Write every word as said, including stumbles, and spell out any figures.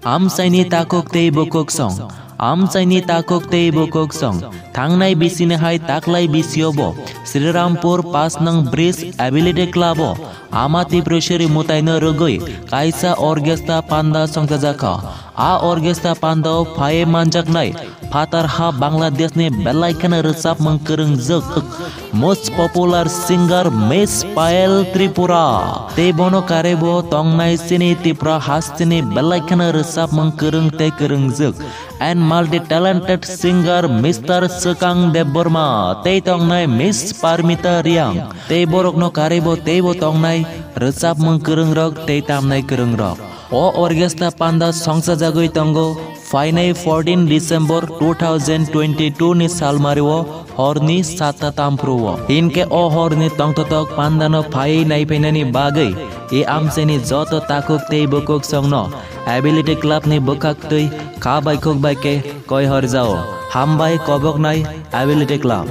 Amchaini takhuk tei bukhuk song. Amchaini takhuk tei bukhuk song. Thangnai bisini hai taklai bisio bo Srirampur pas nang bridge ability club o Ama Tipreshwari mutaino rwgwi kaisa orchestra panda songchajakha. A orchestra pandao phaiwi manjaknai phatarha Bangladeshni belai kheno rwchapmung kwrwngjwk most popular singer Miss Payal Tripura. Tei bono karwibo tongnai chini Tripura hasteni belai kheno rwchapmung kwrwng tei kwrwngjwk and multi-talented singer Mister Swkang Debbarma tei tongnai Miss Parmita Riang. Tei borokno karwibo teibo tongnai rwchapmung kwrwngrok tei tamnai kwrwngrok. O orchestra panda songchajagwi tongo phainai fourteen December two thousand twenty-two ni salmario horni satta tamphruo. Hinkhe o horni tongthotok pandano phaiwi naiphainani bagwi e amchaini joto takhuk tei bukhuk songno Ability Club ni bwkhaktwi kha bai khuk bai khe koi horjao. Hambai koboknai Ability Club.